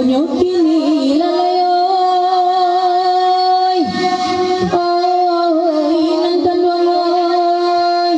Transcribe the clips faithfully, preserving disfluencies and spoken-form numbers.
Nyo kini lalai, oi. Oi, nan kanduang, oi.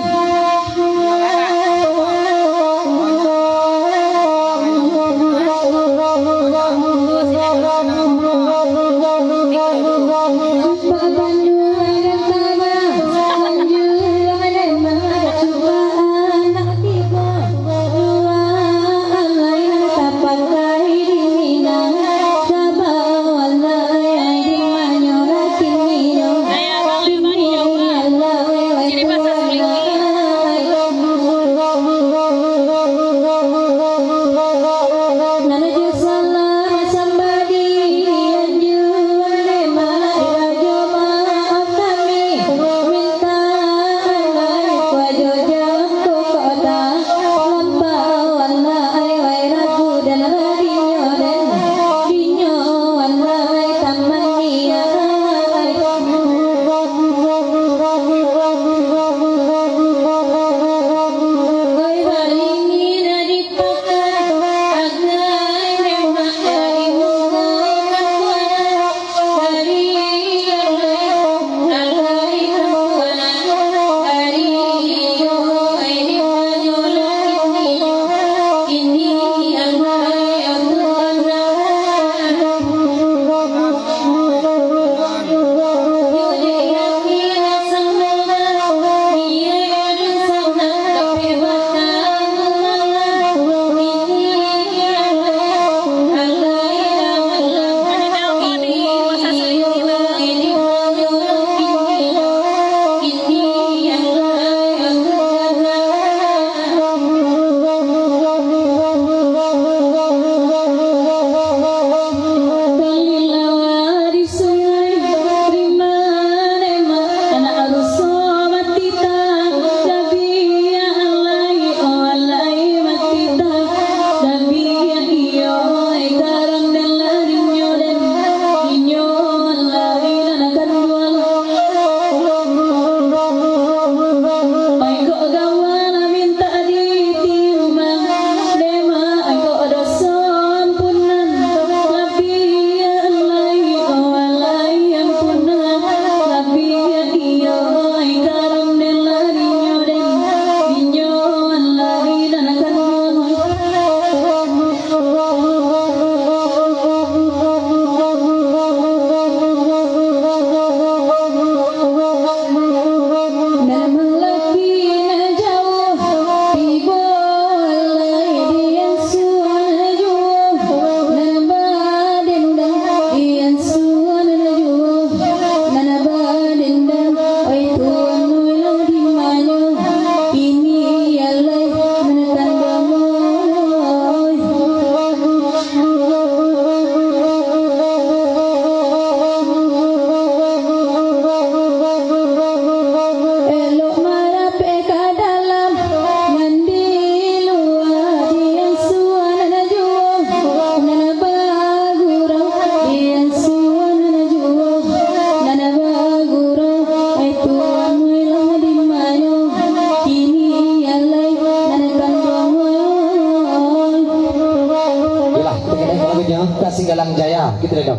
Yolah, kita kena lagunya Kasih Galang Jaya, kita dengar.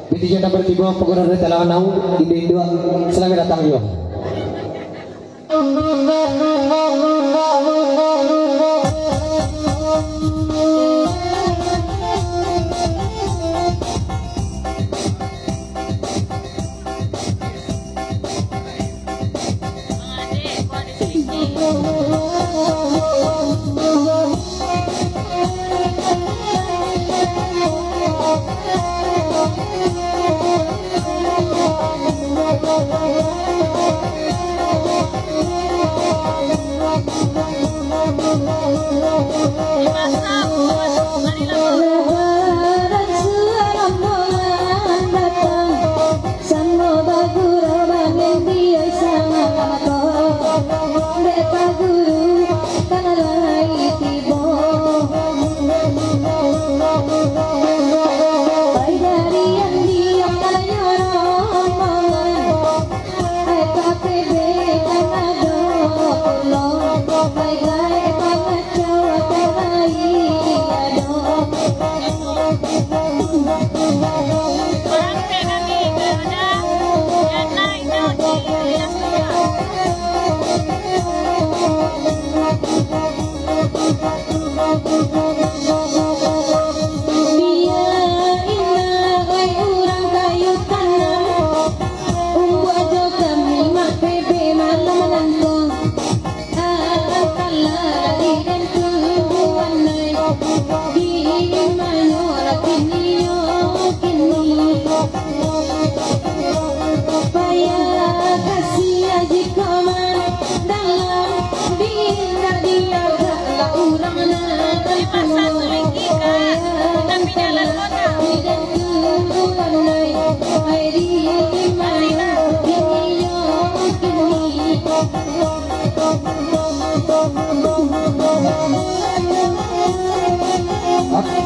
P T J nomor tigo, Pagurau dari Talanganau, induak-induak, selamat datang yo.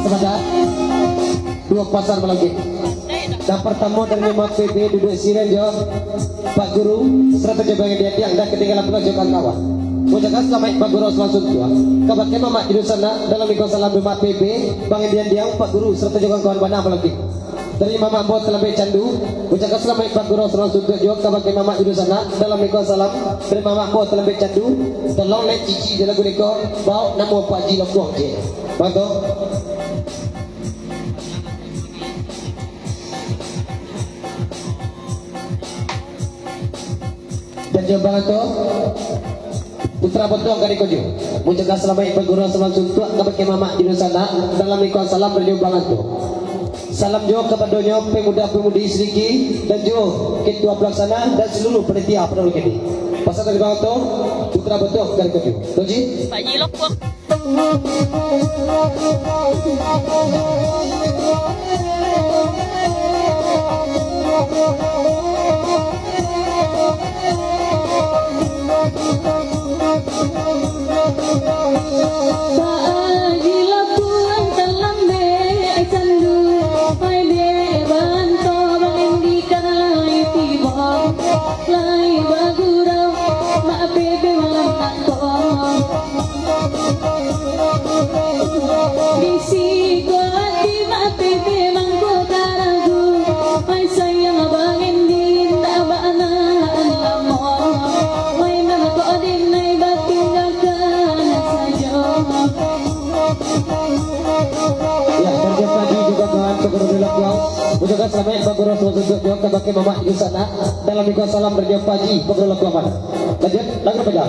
Sabanta. Duo pasang balangkik. Nan partamo dari Mama P B duduak siriah jo Pak Guru, sarato jo Bang Dian Diang, nan katinggalan pulo jo kawan-kawan. Ucapkan salamaik Pak Guru salam suntuak. Kabake Mamak di dunsanak, dalam lingkuang salam Mama P B, Bang Dian Diang, Pak Guru, sarato jo kawan-kawan bana balangkik. Dari Mamak ambo Talambek Candu, ucapkan salamaik Pak Guru salam suntuak juo kabake Mamak di dunsanak, dalam lingkuang salam dari Mamak ambo Talambek Candu, tolong lai cici jo lagu niko, baok namo Pak Haji Lombuang je. Bantu. Dan jo bantu, Putra Botong ka dikojo. Ucapkan salamaik Pak Guru salam suntuak kabake Mamak di dunsanak, dalam lingkuang salam dari jo bantu. Salam juo kapadonyo pemuda-pemudi Sriki, dan juo ketua pelaksana dan seluruh panitia panitia kini. Pasan dari bantu, Putra Botong ka dikojo. Toji? Pak Haji Lombuang. Pak Haji Lombuang talambek candu, pai dek bantu bangin lai tibo, lai bagurau, Mak Bebe malam nangko. Di siko ati mati di mangko taragu. Ai sayang bangin di indak bana lamo. Ai nangko di nai batinggakan sajo. Ya, kerja pagi juga kawan pengurus dalam pulau. Ucapkan salamaik bagurau salam suntuak juo kabake Mamak di dunsanak. Dalam lingkuang salam dari Pak Haji bagurau dalam pulau. Lanjut, lagu apa dah?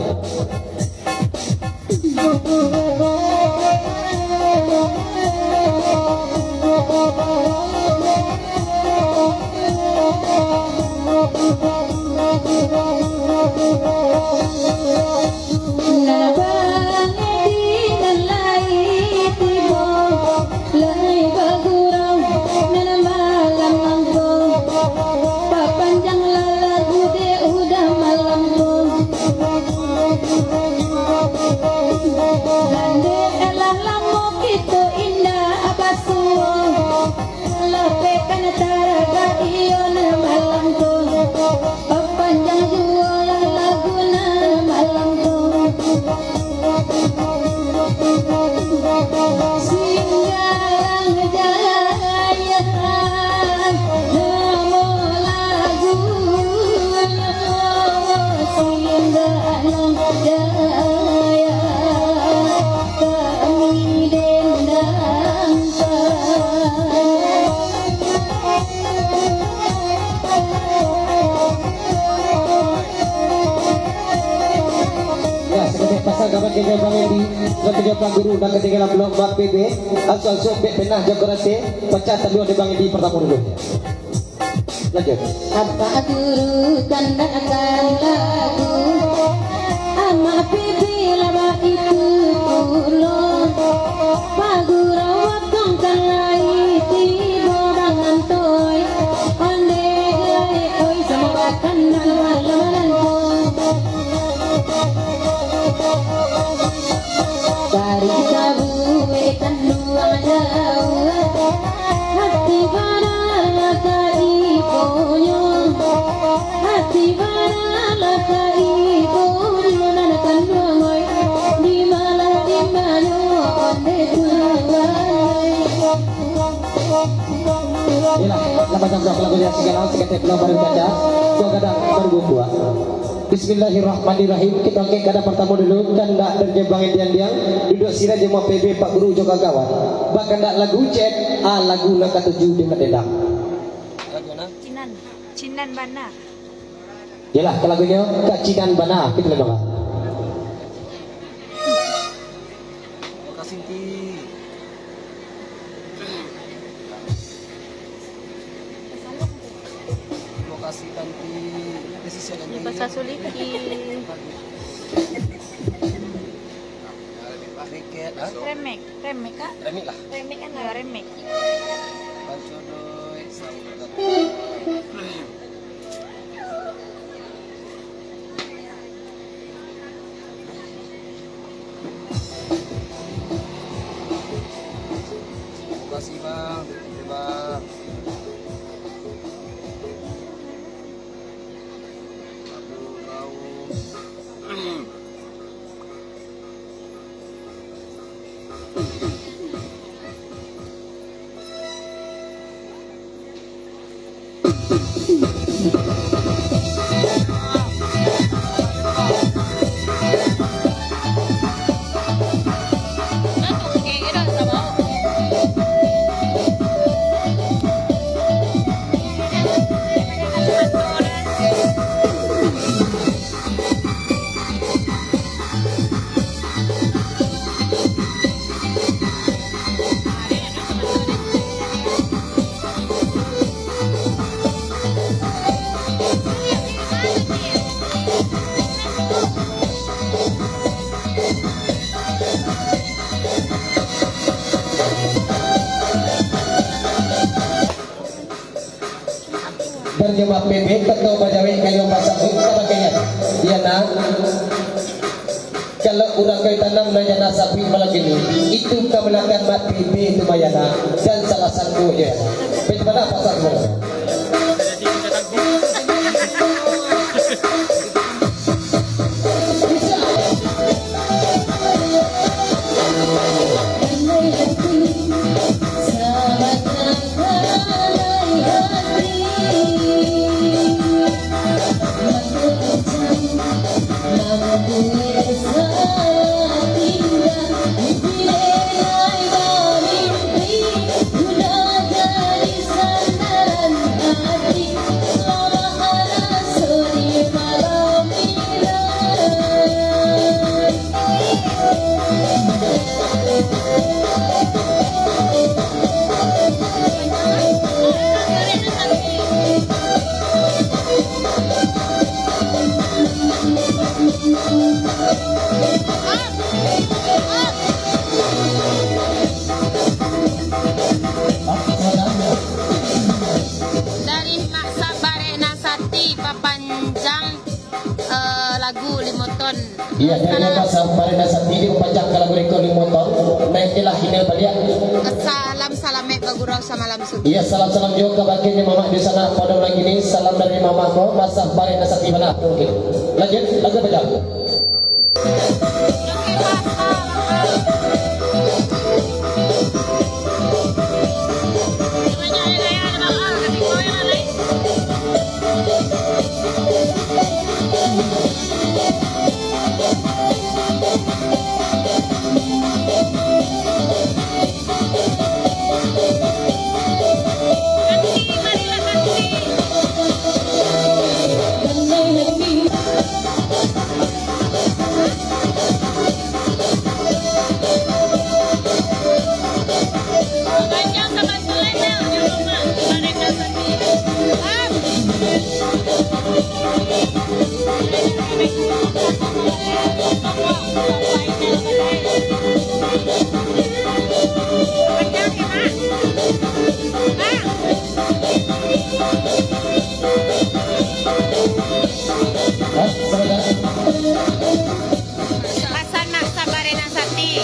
Nan bangin di nan lai tibo. Lai bagurau nan malam mangko, papanjanglah lagu dek udah malam ko. Landek lah lamo kito indak basuo, lapekan taragak iyo nan malam ko. Papanjang juo lah lagu nan malam ko. Singgalang jaya, namo lagu, Singgalang jaya, kami dendangkan. Ya, saketek pasang kaban kecil Bang Endi, saketek Pak Guru, nan katinggalan blok Mak P B, asuh-asuh bek penah jago rante, pacah taluah di Bang Endi partamo dulu. Lanjut. Apak guru kandakan lagu, Amak P B lah baitu pulo. Pagurau wakong kan lai tibo mangantoi. Ondeh lai oi, samo bakan malam-malam. Dari tabuih tanduang jauah, hati baralah ka ikonyo. Hati baralah ka ikonyo nan tanduang oi, di malah di manyo ondeh tuan. Inilah, lapan jam dah lagu yang segala, seketek pulang baru baca, dua gadang baru bubuak. Bismillahirrahmanirrahim. Kito angkek gadang partamo dulu, kandak dari Bang Endiang-diang, duduak siriah jo Mak P B, Pak Guru jo kawan-kawan. Bakandak lagu cet, ah, lagu nan katuju di Madedang. Lagu mana? Cinan. Cinan bana. Yalah, kalau lagunyo Kak Cinan bana, kito lah danga. Lokasi ti. Lokasi dan ti desisi dan Ini ti. Bahasa Suliki. Kriket, ha? Remek, remek, Kak. Remek lah. Remek kan? Ya, remek. Bancodoy, saudara. Tiba. Aduh, kau. Dan nyo mapebek atau bajawek kayo pasabuik kabakeh, iyo nak. Kalau urang kayo tanam nan iyo nak sabuik malam kini, itu kamanakan mak pebek tu mah iyo nak. Dan salah satu je. Bagaimana pasal tu? Dari Mak Sabarina Sati, papanjang, eh, lagu limo ton. Iya, dari Mak Sabarina Sati, dipapanjang ka lagu rekod limo ton. Naiaklah email baliak. Salam salamet bagurau samalam. Iya, salam-salam juo ka bakeh mamak di sana, Padang Nagini. Salam dari mamak ko, Mak Sabarina Sati bana. Oke. Lanjut, lagu apa, Jang? Pasan Mak Sabarina Sati.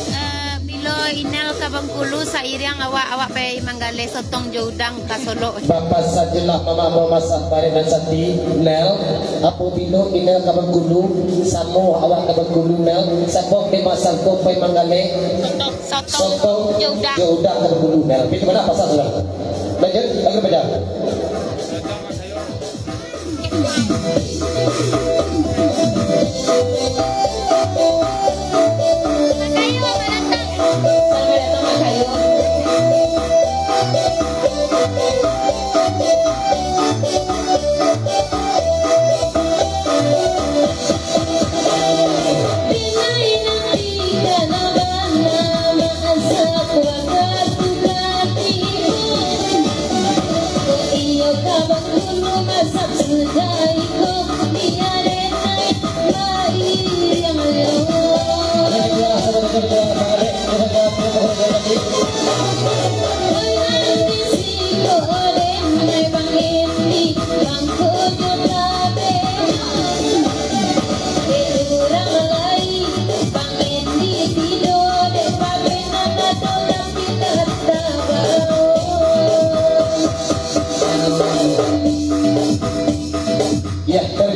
Eh, bilo Inel ka Bengkulu, sairiang awak, awak pai manggaleh sotong jo udang ka Solok. Bapak sajolah mamak mamasak bareh nan sati, Nel. Apabilo Inel ka Bengkulu, samo awak ka Bengkulu, Nel. Sabab memang sangko pai manggaleh sotong jo udang. Sotong jo udang ka Bengkulu, Nel. Bagaimana pasal sudah? Lanjut, lanjut, Pak Jar.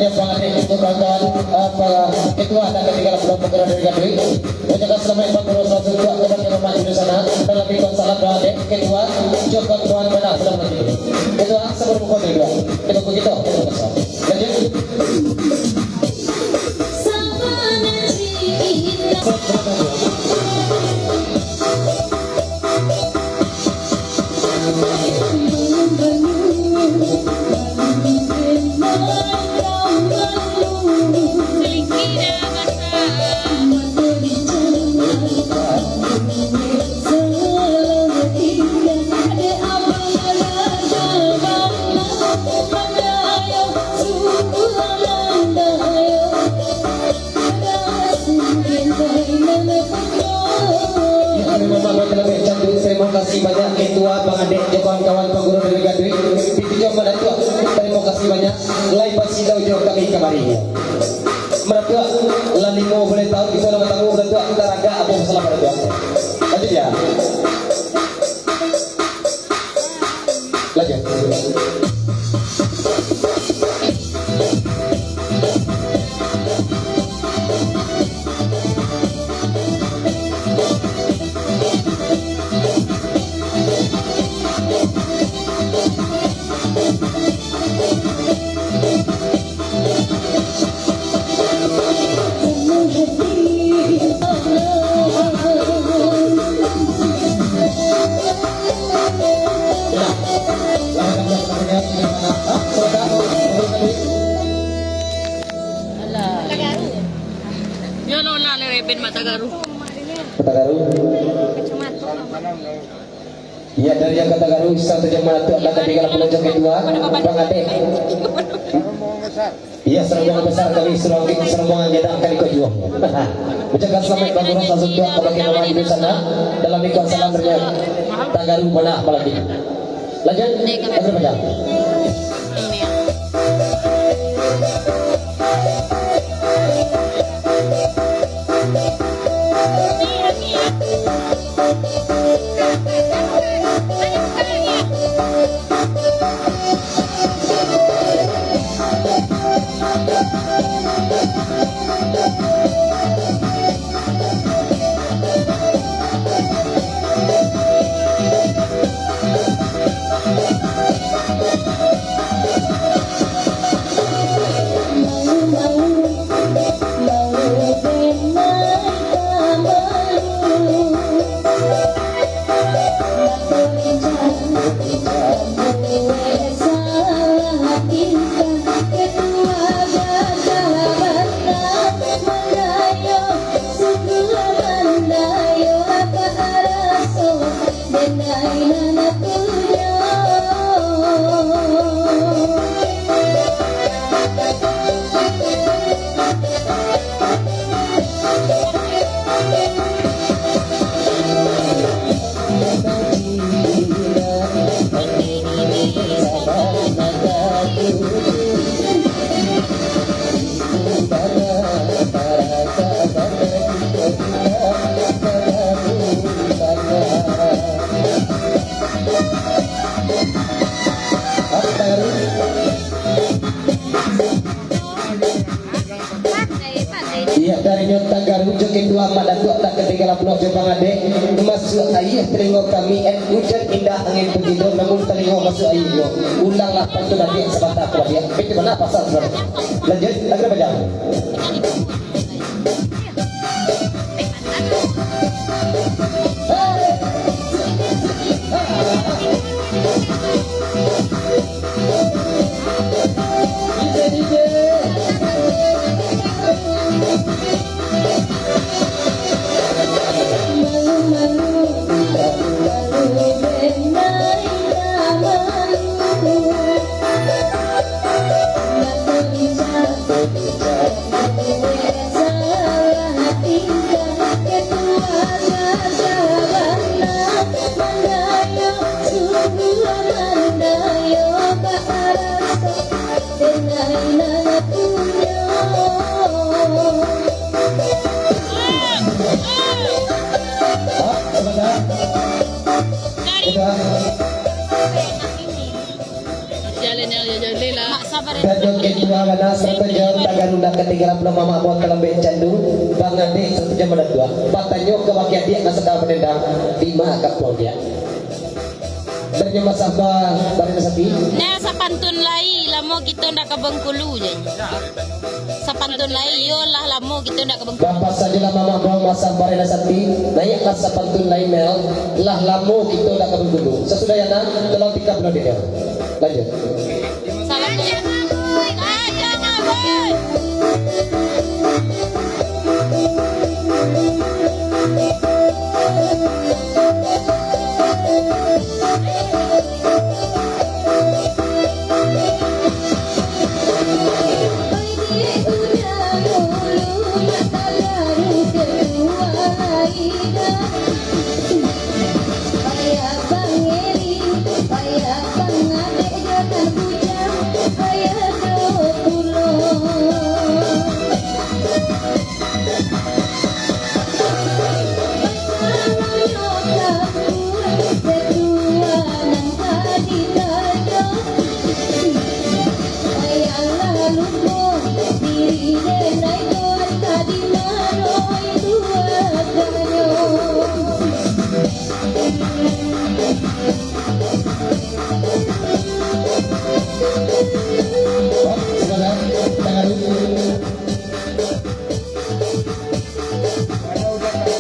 Yang pangadek untuk kawan-kawan, eh, para ketua dan katiga lah pulang pangguruan dari Gadui. Ucapkan salamaik pangguruan sasuatu kepada Mamak Juru Sana. Dalam ikon salam doa dek ketua, jo kawan-kawan mana pulang lagi. Ketua, sabar buka dulu. Kita buka kita, kita buka. Lanjut. Terima kasih banyak ketua, pangadek, jo kawan-kawan pangurus dari Gadui. Itu jo Mak Datuak. Terima kasih banyak. Lai pasidau jo kami kamari. Mak Datuak, lah limo baleh taun kito lah batamu, Mak Datuak. Taragak apo masalah, Mak Datuak? Lanjut ya. Lanjut. Alah. Yo, no, nah, le reben mata garu. Kota Garu. Iya, dari yang Kota Garu, satu jam mah tu akan tinggal pulang jam kedua, Bang Ade. Iya, serombongan besar kami, serombongan, serombongan gedang kami kau jual. Ucapkan selamat pangurus langsung tuan kepada nama di sana. Dalam ikon salam dari Kota Garu mana apalagi. Lanjut, lanjut, lanjut. Iya, dari nyo tagaru jo kedua Mak Datuak tak ketinggalan pulo jo Bang Ade. Masuak aia talingo kami, eh, ujan indak angin bagindo, namun talingo masuak aia juo. Ulanglah pantun adiak sabanta ko adiak. Bete bana pasal sabananyo. Lanjut, agak panjang. Jalan, jalan, jalan lah. Mak sabar ya. Tajo ketua bana, sarato jo tagaru nan katinggalan pulo mamak buah kalambek candu, bang adik sarato jo madatuak. Batanyo ka baki adiak nan sadang badendang, di ma kampuang diak. Bernyo masaba, barina sati. Nah, sapantun lai, lamo kito ndak ka Bengkulu je. Sapantun lai, iyo lah lamo kito ndak ka Bengkulu. Bapak sajolah mamak buah masa barina sati, naiaklah sapantun lai Mel, lah lamo kito ndak ka Bengkulu. Sasudah Yana, tolong tikam dulu dia. Lanjut. Salam.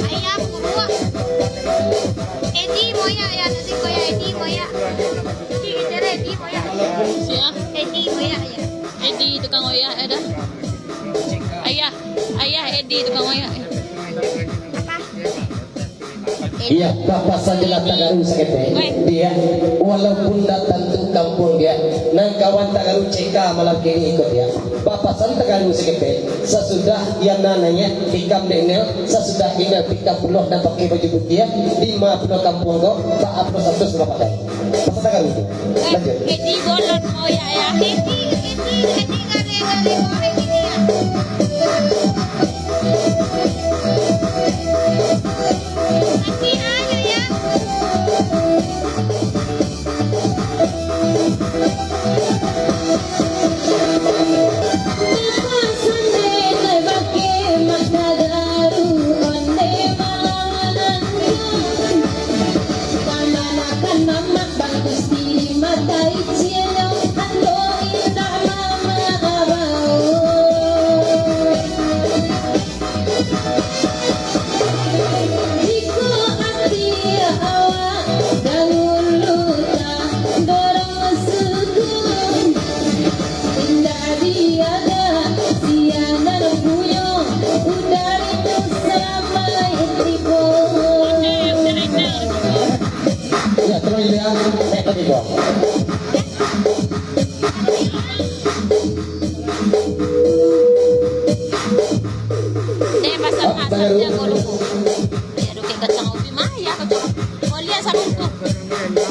Ayah, buruak. Edi moyak ya, nanti koyak Edi moyak. Edi, Edi moyak. Siap. Edi moyak ya. Edi tukang oyak ya dah. Ayah, ayah Edi tukang oyak. Apa? Iya, papasan jelas tagaru saketek. Weh. Dia, walaupun ndak tantu kampuang dia, nan kawan tagaru C K malam kini ikut dia. Papasan tagaru saketek, sasudah Yana naiak tikam dek Nel, sasudah Inel tikam pulo nan pakai baju putiah, di ma pulo kampuang ko, baa pulo status bapakai. Pasan tagaru tu. Lanjut. Edi bolon moyak ya. Edi, Edi, Edi gare-gare goreng ini ya. Tapi ayo ya. Kamanakan mamak bagus di mata icinnyo, ando indak mamak abau. Jikok ati awak dahulu tadorong sukun, indak diaga sia nan punyo, udah itu sampai tibo. Ya, terus ya, eh, tadi kok. Deh, pasal-pasal jago dulu. Ya, dukik kacang ubi mah, ya, kacang ubi. Boleh sabungkuh.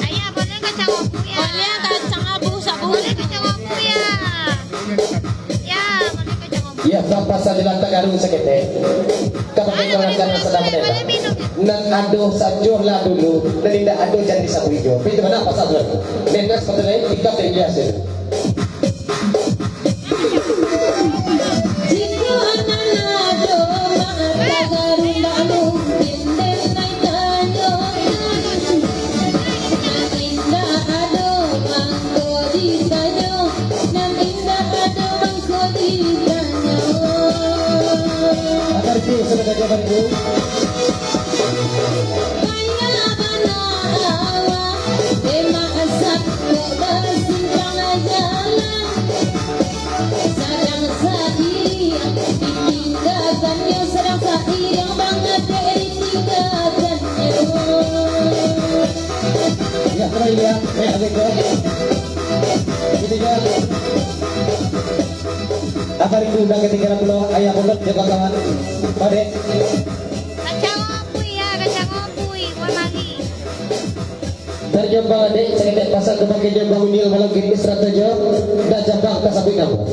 Ayah, boleh kacang ubi, ya? Boleh kacang abu sabungkuh. Boleh kacang ubi, ya? Ya, boleh kacang ubi. Ya, papasan jelas tagaru saketek. Kapake kawan-kawan sadang menembak. Nan ado sajolah dulu, nan indak ado jadi sabuik juo. Tapi itu mana pasal tu? Nenek sepatu lain, tikam dari biasa. Jikok nan ado mah tagaru, ndak mungkin den lai tanyokan. Nan indak ado mangko ditanyo, nan indak ado mangko ditanyo. Apa itu, saudara-saudaraku? Payah bana awak, demak asa kok basimpang jalan. Sadang sairing ditinggalkannyo, sadang sairing bangadek ditinggalkannyo. Ya, kembali ya. Eh, habis tu. Ini dia. Apa rindu dah ketinggalan pulo, ayah pondok, jaga kawan. Padek. Kacang opui ya, kacang opui, buah mari. Dari Jombang adik, saketek pasang ka bangkai Jombang Unil malam kini sarato jo, dah Jombang tasabuik namo.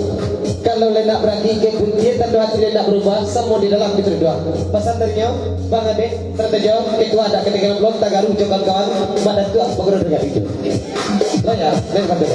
Kalau lai ndak barani, ke kunci tando hati lai ndak barubah, samo di dalam pintu dua. Pasan dari nyo, bang adik, sarato jo, ketua adat katinggalan pulo, tagaru jo kawan-kawan, badatuak baguru dengan itu. Raya, lain bantu.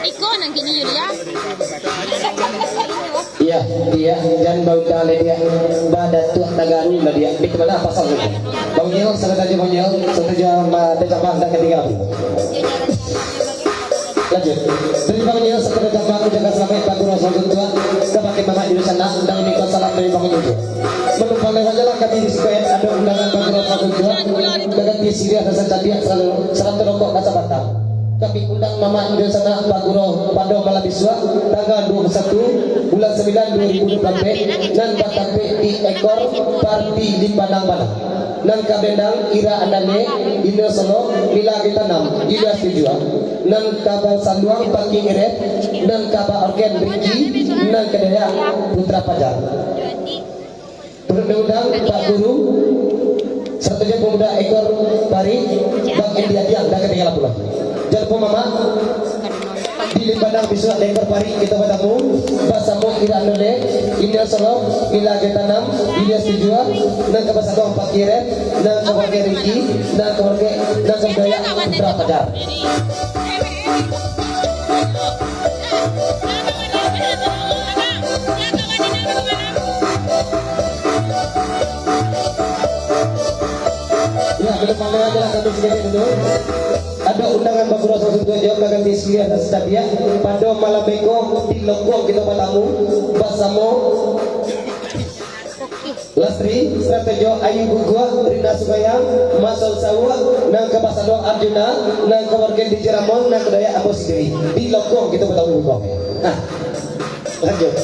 Iko nan kini Yulia. Iya, iya, jan bauta lai, Diak. Badatuak tagani lah, Diak. Di mana pasal tu? Bang Yel, salah saja Bang Yel, salah saja ma-, tecabang dah ketiga. Lanjut. Dari Bang Yel, salah saja Bang, ucapkan selamat Pak Guru Asal Tuan, kabake mamak di sana, dan minta salam dari Bang Yel. Manumpang lewat jalan kami di siko, ado undangan Pak Guru Asal Tuan, dengan di sini ada saja Diak selalu, salam terokok kaca batang. Kami undang mamak inyo sanak Pak Guru pado malam isuak, tanggal dua puluh satu bulan sambilan dua ribu dua puluh ampek, nan batampek di Ekor Parti Limbanang Banang. Nan ka bendang Ira Andale, Inyo Solo, Mila Gitanam, Ida Setuju. Nan ka basanduang Paki Eret, nan ka baorgen Ricky, nan ka dayak Putra Fajar. Turut diundang Pak Guru, sarato jo pamuda Ekor Pari, Bang Endi Adiang, dah katinggalan pulo. Jan lupo mamak, di Limbanang bisuak di Ekor Pari, kito batamu, basamo Ira Nole, Inyo Solo, Mila Getanam, Ilyas Tujua, nan ka basadong Pak Kiren, nan ka bagai Riki, nan ka bagai, nan ka bagai Putra Fajar. Ya, ke depan lah, jalan kami sedikit dulu. Ada undangan baguru satu tujuh jam dalam di sini ada setabiak. Pada malam beko di Lombok kita bertamu bersama Lastri, Stratejo, Ayu Guguak, Rina Subayang, Masal Sawak, nan ka Pasadok Arjuna, nan ka warga di Jeramon, nan ka Dayak Ambo sendiri. Di Lokong kita bertamu Lokong. Nah, lanjut.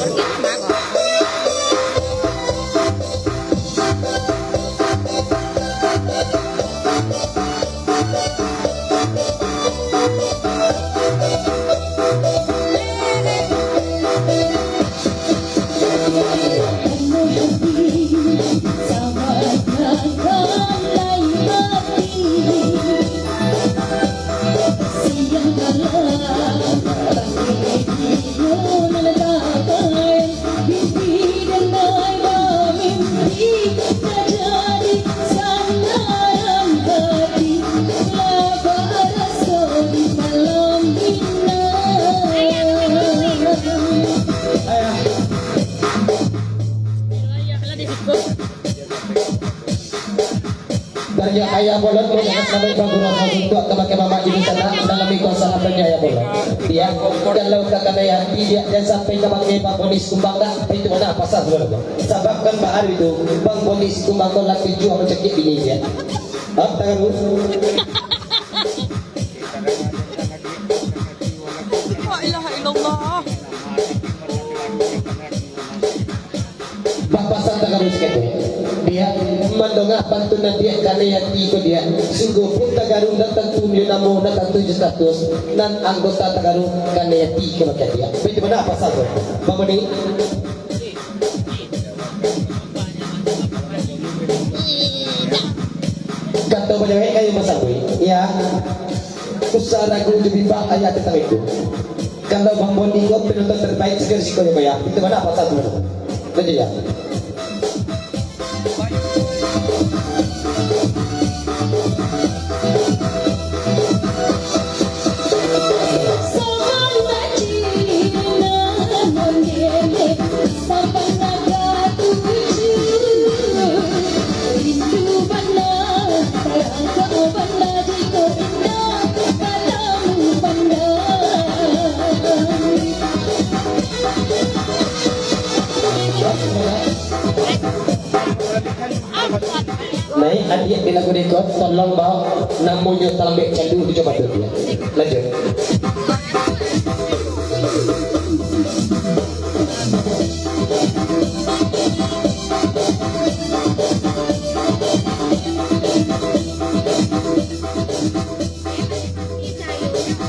Banyak ayah bolot, banyak sampai bagurau, bagurau, ka makai mamak di sana, dalam ikon salah banyak ayah bolot. Ya, kalau ka kanai hati, dia, dia sampai ka makai Bang Boni Sikumbang dah, itu mana pasal tu, sabab kan bahari tu, Bang Boni Sikumbang tu lah tujuan mancakik bini dia. Hah, tangan lu? La ilaha illallah. Bapasan tagaru sakali, Diak, mandonga pantunan Diak kanai ati ko, Diak. Sungguahpun tagaru nan tantu nyo namo, nan tantu jo status, nan anggota tagaru kanai ati ko bakeh Diak. Baitu bana pasan tu. Bang Boni. Kato bajawek kayu masabuik. Ya. Usah ragu jo bimbang ayah tantang itu. Kalau Bang Boni ko penonton terbaik, siko-siko jo bayar. Itu mana pasal tu? Jadi ya. Naik adiak di lagu rekod, tolong bawa namonyo talambek candu di coba tu dia. Lanjut.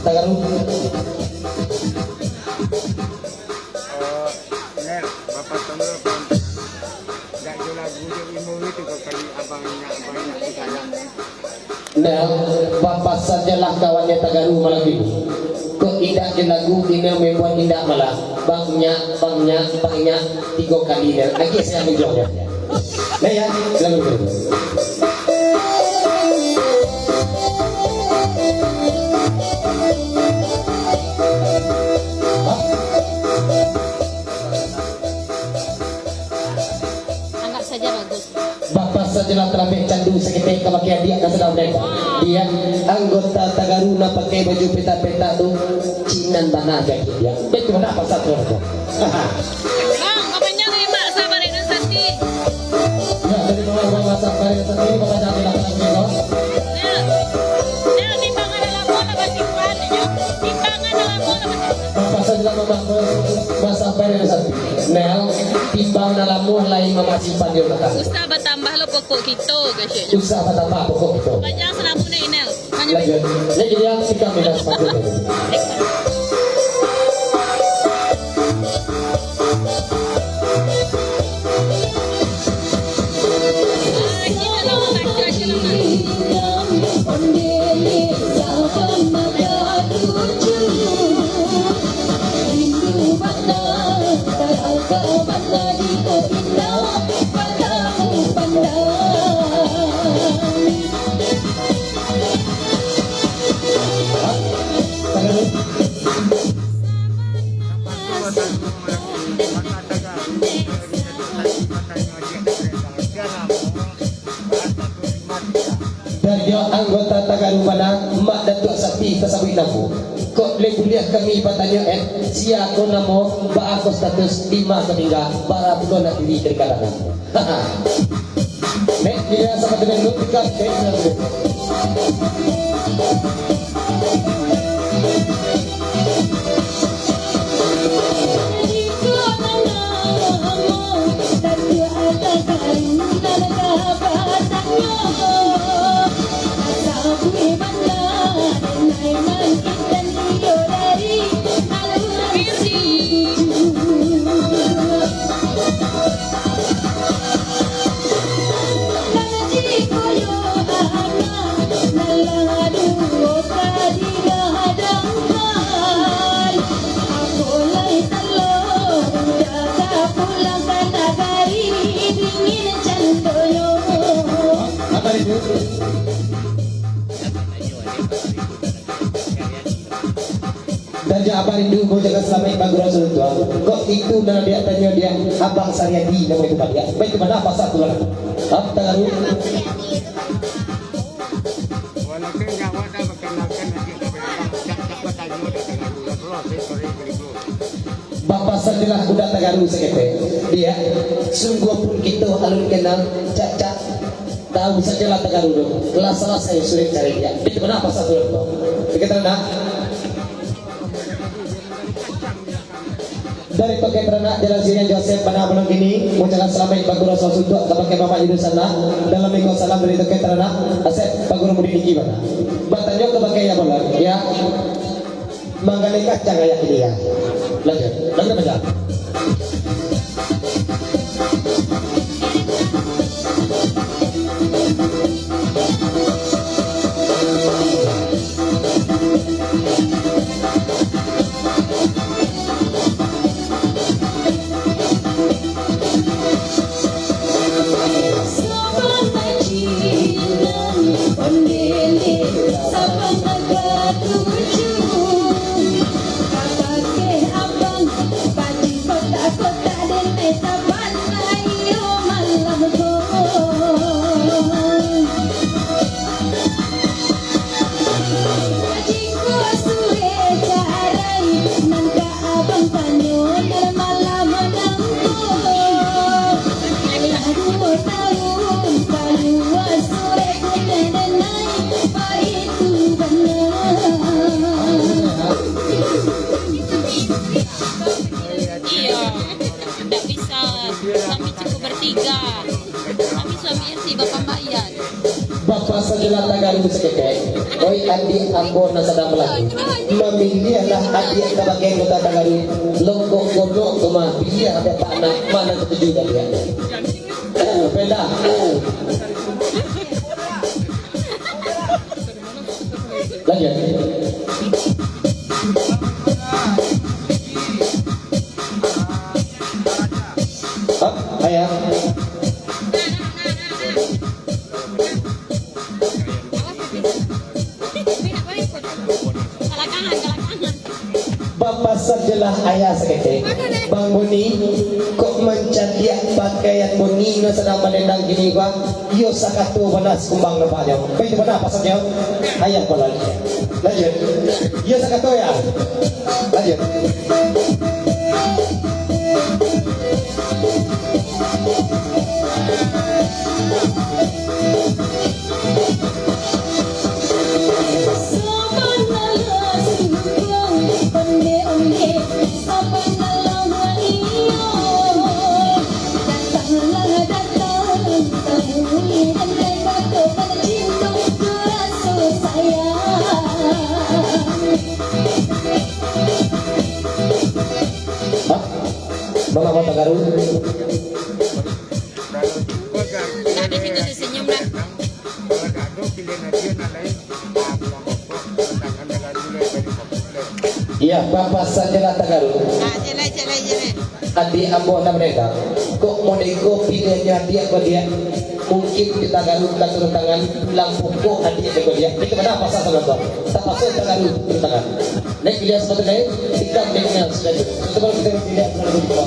Tagaru, Oh, Nel, Bapak Tonggo, Bang. Dak jo lagu jo ilmu itu kok kali abang inyak, abang inyak tu salah. Nel, bapasan jolah kawan nyo Tagaru malam minggu. Kok indak jo lagu, inyo membuat indak malah. Bang Nyak, Bang Nyak, Bang Nyak, tigo kali Nel. Agiah saya ujungnyo. Nah ya, lagu tu. Anggap saja bagus. Bapasan jolah talabeh candu saketek ka pakai adiak nan sadang den. Diak, anggota Tagaru nan pakai baju petak-petak tu, cinan bana kaki diak. Betul bana pasan tu. Bang, bapanjang dari Mak Sabarina Sati. Ya, dari Mak Sabarina Sati, bapanjang dari Mak Sabarina Sati. Ya. Ya, di pangan lamo lah basimpan, ya. Di pangan lamo lah basimpan. Bapasan jolah Mak Sabarina Sati. Nel, timbang nan lamo lai mamasimpan di rumah tangga. Usah batambah lo pokok kito, gasyiknyo. Usah batambah pokok kito. Panjang salamu ni, Nel. Panjang. Lanjut. Jadi, dia tikam dengan sepatu. Dari anggota Tagaru bana, Mak Datuak Sati tasabuik namo. Kok lai buliah kami batanyo, eh, sia ko namo, baa ko status, di ma ko tingga, bara bulan nak diri dari kalangan. Nek, dia sama dengan lu, tinggal, eh, Apa itu? Dan jo abah rindu ko jangan salamaik bagurau salutuang. Kok itu nan diak tanyo diak, Abang Saryadi namo itu baliak. Baik tu bana pasal tu lah. Hah, Tagaru? Walaupun nyawa dah perkenalkan adik dah berambang, tak, tak bertanya dah Tagaru. Dah keluar, saya sorry, boleh keluar. Bapasan jolah budak Tagaru saketek. Diak, sungguahpun kito alun kenal, cak-cak. Tahu sajolah Tagaru tu. Lah salasai surek cari diak. Itu bana pasal tu. Dikatakan dah. Dari Toke Taranak Jalan Sirian Joseph, bana malam kini, ngucapkan salamaik bagurau salutuang ka pakai mamak di sana. Dalam iko salam dari Toke Taranak, Asep bagurau mudik niki bana. Batanyo ka pakai ya bola, ya. Manggaleh kacang ayak kini ya. Lanjut, lanjut baca. Iya, ndak bisa. Kami cukup bertiga. Kami suami istri, bapak mayat. Bapasan jolah Tagaru saketek. Oi, adik ambo nan sadang balagu. Pamiliahlah adiak ka bagian kota Tagaru. Longkok gondok tu mah, bilia dapek anak, ma nan katuju ka adiak. Penda. Lanjut. Hah? Ayah. Bapasan jolah ayah saketek. Bang Buni, kok mancaliak pakaian Buni nan sadang balendang kini ko? Iyo sakato bana si kumbang nampaknyo. Baitu bana pasannyo. Ayah ko lai. Lanjut. Iyo sakato, Yah. Lanjut. Hah? Mama Kota Garut. Nggak ada situ senyum dah. Iya, Bapak sajalah Tagaru. Ah, jalan, jalan, jalan. Adiak ambo nan balendang. Kok model ko piliahnya adiak ko, Diak? Mungkin di Tagaru ka turun tangan, pulang pokok adiak ko, Diak. Itu bana pasal sabantuak. Tapaso Tagaru turun tangan. Naik pilihan sepatu naik, tikam naik pilihan sepatu. Sepatu baru kita pilihan sepatu baru.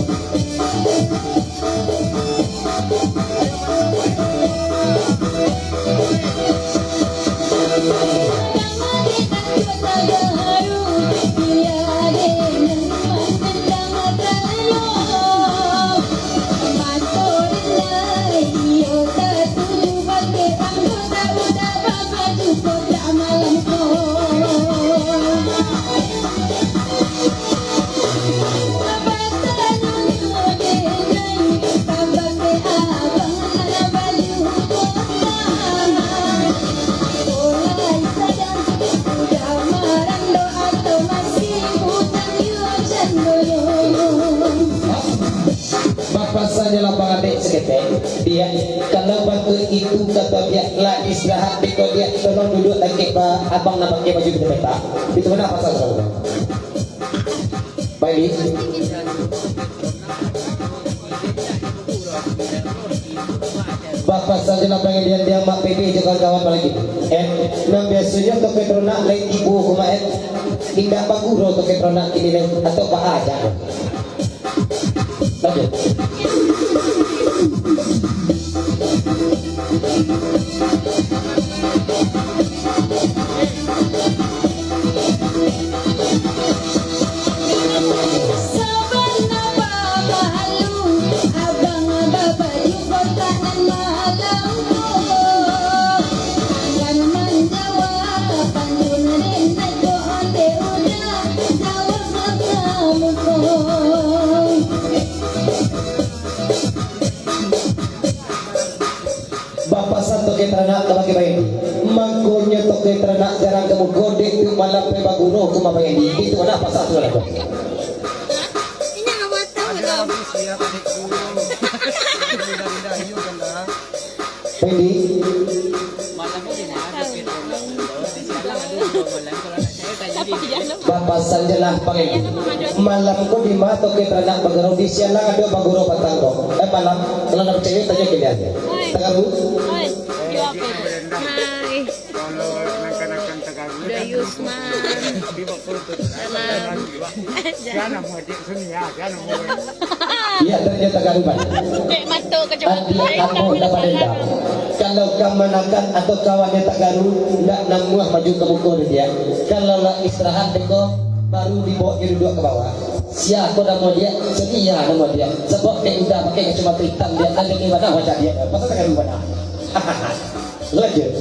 Bapasanyo lah pangadek saketek, Diak, kalau bantuak itu kato Diak lah istirahat, beko Diak tolong duduak dakek ba-, abang nan pakai baju pito petak. Itu bana pasal tu. Baik. Bapasan jo lah pangadek Diak, Mak Pebe jo kawan-kawan lagi. Eh, nan biasonyo toke taranak lai tibo ko, Mak, eh. Indak baguro toke taranak kini lai, atau baa aja. Lanjut. Bapasan toke taranak ka bagi bayi. Mangkonyo toke taranak jarang ka muko, dek tu malam pai baguro ka rumah bayi. Itu bana pasal tu lah. Inyo ndak mau tahu tu. Bayi. Bapasan jo lah, Bang Edi. Malam ko di ma toke taranak bagurau, di siang lah ado bagurau patang ko. Eh, malam, kalau ndak picayo, tanyo kalian. Oi. Tagaru? Oi, jawab. Hai. Kalau nangkan-nangkan Tagaru. Udah, Yusman. Salam. Iya, ternyata Tagaru, Bang. Dek mato kacamata. Adiak ambo ndak badendam. Kalau kamanakan atau kawannyo Tagaru, ndak namuah maju ka muko dek Diak. Kalau lah istirahat dek ko, baru dibawa ka duduak ka bawah. Sia ko namo Diak, Sania namo Diak. Sabab dek udah pakai kacamata itam Diak, tadi di mana wajah Diak? Pasal Tagaru bana. Lanjut.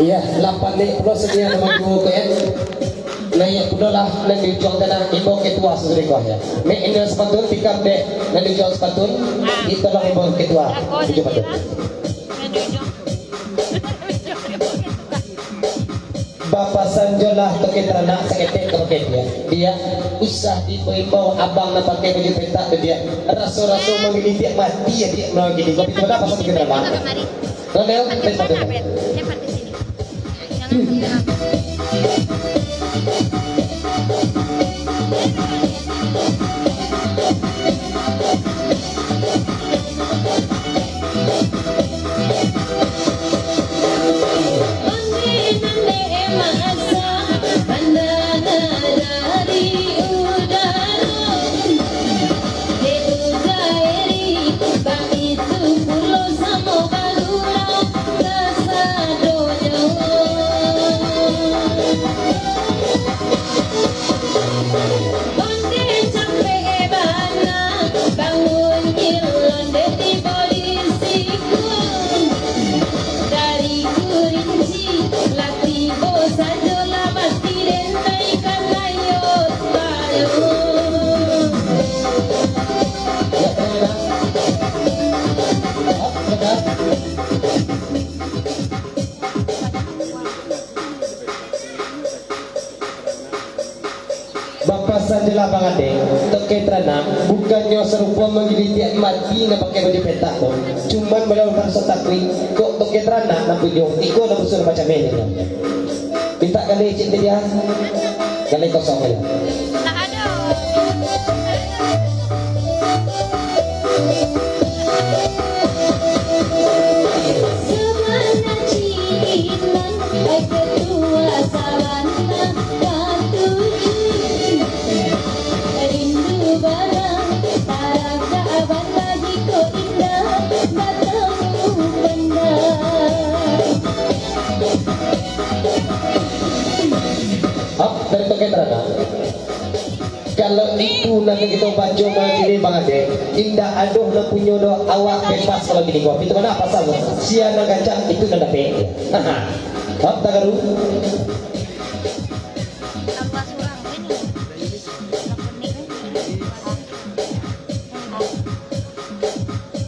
Ya, lapan menit pulo sadia namo duo ko, ya. Naiak pulo lah, nan di ujuang tanah, imbau ketua sasudah ko, ya. Mek indak sapantun, tikam dek, nan di ujuang sapantun, ditolong imbau ketua, ujuang sapantun. Bapasan jo lah Toke Taranak saketek ka bakeh Diak. Diak, usah diimbau-imbau abang nan pakai baju petak tu, Diak. Raso-raso manggilitiak mati, ya, Diak, manggili. Kau pikir bana pasan Toke Taranak? Kau lihat, petak tu. Onde capek bana, bangun ilon dek tibo di siku. Dari Kurinci, lah tibo sajo lah mati den, tai kanayo tayo. Bapasan jo lah Bang Ade, Toke Taranak, bukannyo sarupo manggilitiak mati nan pakai baju petak tu. Cuman baliau raso takuik, kok Toke Taranak nan punyo, iko nan busuak macam ini tu. Mintak gali cik tadi, ah. Gali kosong aja. Hap, dari Toke Taranak. Kalau itu nan kito baco malam ini, Bang Ade, indak ado nan punyo doh, awak bebas malam ini. Kau pintu mana pasal tu? Sia nan gancang, itu nan dapek. Hap, tagaru.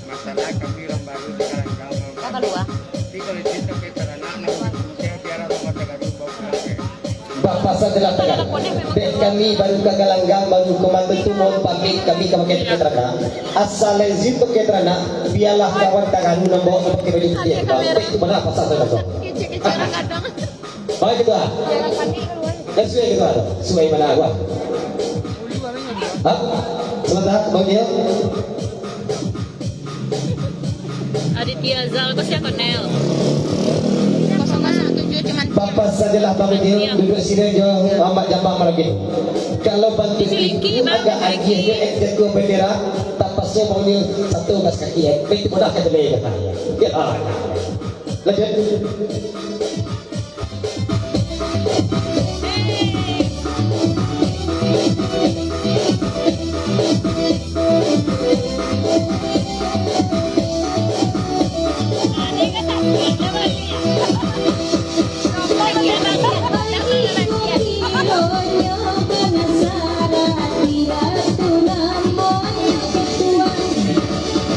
Masalah kami urang baru di Kalanggang, Bang. Tapi kalau cerita ke Taranak, nak biar abang tagaru bawa pulang, ya. Bapasan jo lah tagaru. Dek kami baru ka Kalanggang, baru komando tu mohon pamit, kami ka pakai Toke Taranak. Asal izin Toke Taranak, bialah kawan tagaru nan bawa ka pakai baju putiah. Baik, itu bana pasan jo lah. Baik, ketua. Dah suai, ketua tu. Suai mana gua? Hah? Sebentar, Bang Gil. Aditya Zal, kau siapa, Nel? Kosong kosong tujuh cuman. Bapasan jo lah Bang Gil, duduak sini jo Muhammad Jambang Maragin. Kalau bantuak itu agak agiah jo, eh, jago bendera, tapaso Bang Gil satu atas kaki, eh. Baik, itu mudah ka jelai, kata dia. Ya. Lanjut.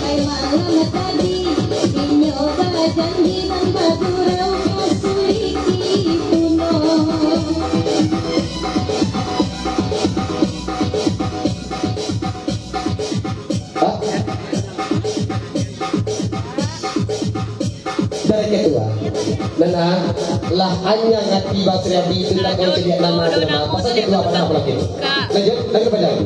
Ai malam tadi, inyo bajanji nan bagurau masuliki puno. Hah? Dari ketua. Nana, lah anyang ati Basri Abi itu tak kau celiak nama tu nama. Pasal ketua apa nama lagi? Lanjut, lagi panjang.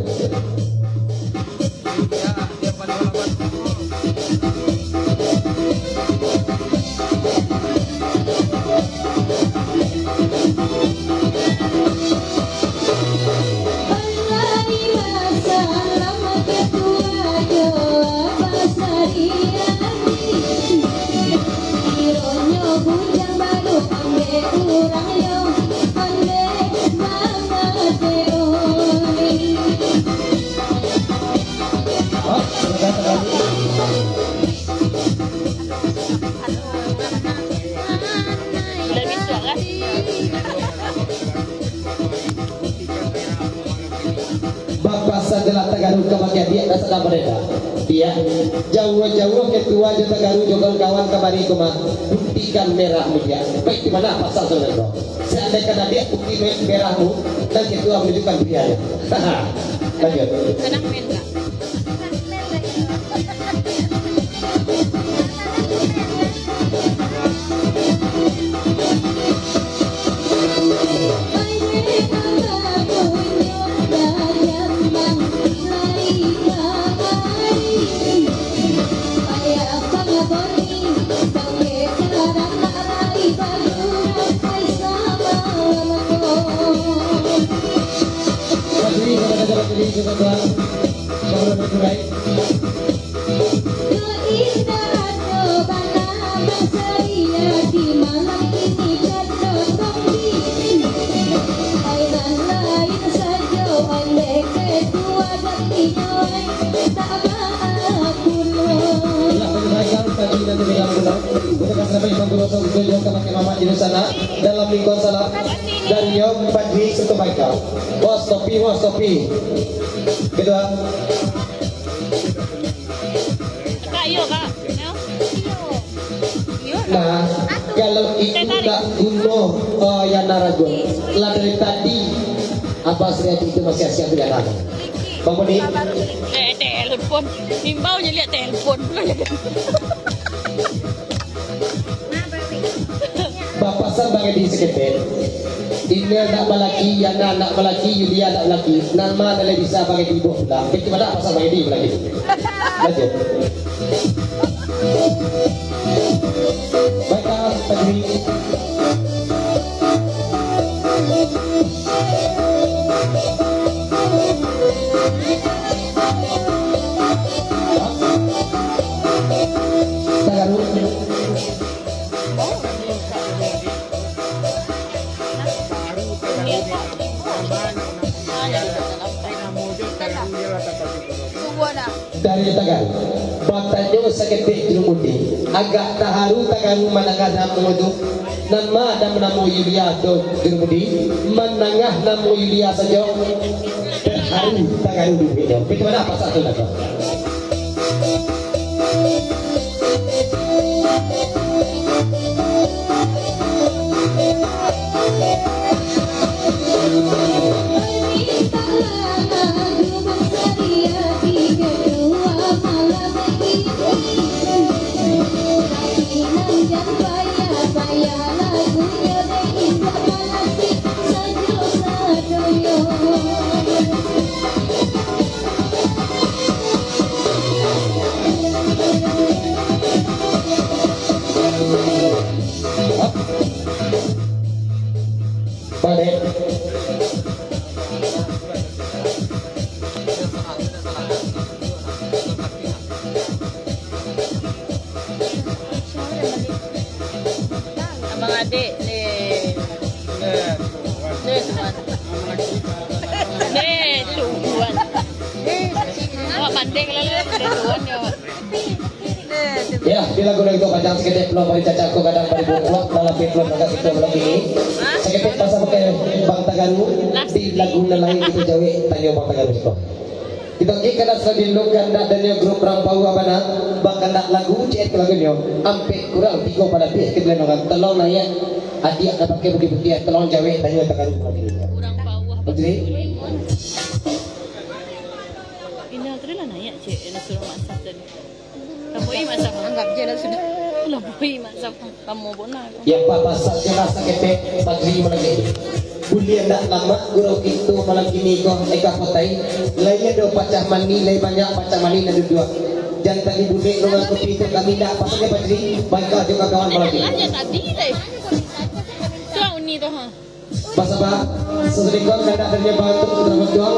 Lah tagaru ka bagi adiak, rasa dah bareda. Diak, jauah-jauah ketua jo tagaru jo kawan-kawan kamari ko mah, buktikan merahmu, Diak. Baik, di mana pasal saudara ko? Seandaikan adiak bukti me-, merahmu, dan ketua menunjukkan pilihannya. Lanjut. Kadang main lah. Berdiri, saudara-saudara, berdiri, saudara. Saudara bercerai. Keindahan bana basaria di malam ini, cando topi. Ai nan lain sajo, oleh ketua dan inyoai, tak maaf pulo. Lah, bagi baiklah, tadi nanti dalam pulau. Untuk kasih sampai Ibu Guru, Guru, Guru, Guru, Guru, Guru, Guru, dalam lingkungan salam. Dari Nyo Padri Soto Baikal. Bos topi, bos topi. Kedua. Kak, iyo, Kak. Yo. Iyo. Nah, kalau itu tak guno, oh, Yana ragu. Lah dari tadi, Abah Suryadi itu masih siap-siap Yana. Bang Boni. Eh, telepon. Imbau je lihat telepon. Bapasan Bang Edi saketek. Inel ndak balaki, Yana ndak balaki, Yulia ndak balaki. Nan ma nan lai bisa Bang Edi buek pulang. Baitu bana pasan Bang Edi balaki. Lanjut. Baiklah, Pak Juri. Tagaru. Dari tagaru, batanyo saketek Jurumudi, agak taharu tagaru mandanga namo tu. Nan ma nan manamo Yulia tu Jurumudi, mandanga namo Yulia sajo, taharu tagaru duduaknyo. Bagaimana pasal tu, Dato'? Abang adik ni. Ni tuan. Ni tuan. Awak banding lalu ni tuan nyo. Ya, bila guna itu panjang saketek pulo bari cacak ko gadang bari bungkuak dalam pintu naga pintu malam ini. Saketek pasal pakai Bang Tagaru di lagu nan lain kito jawek tanyo Bang Tagaru siko. Kito ki kandak sadilo kandak danyo grup Rampaua bana, bakandak lagu ciek lagunyo, ampek kurang tigo palabiah ka bulan urang. Tolong naiak adiak nan pakai putiah-putiah, tolong jawek tanyo Tagaru. Putri. Ina tadi lah naiak ciek, ina suruh masak tadi. Labui masak. Anggap je lah sudah. Labui masak. Lamo bona. Ya, Pak, pasal je lah saketek pagi malam ni. Buliah ndak lamak gurau kito malam kini ko, Eka Potai. Lai ado pacah mani, lai banyak pacah mani nan duduak. Jan tadi bunek nongan kopi tu kami ndak pasal je pagi. Baiklah jo kawan malam ni. Aja tadi deh. Tu Uni tu, ha. Basapa, sasalikon kandak dari Bang Tuk Putra Berjuang,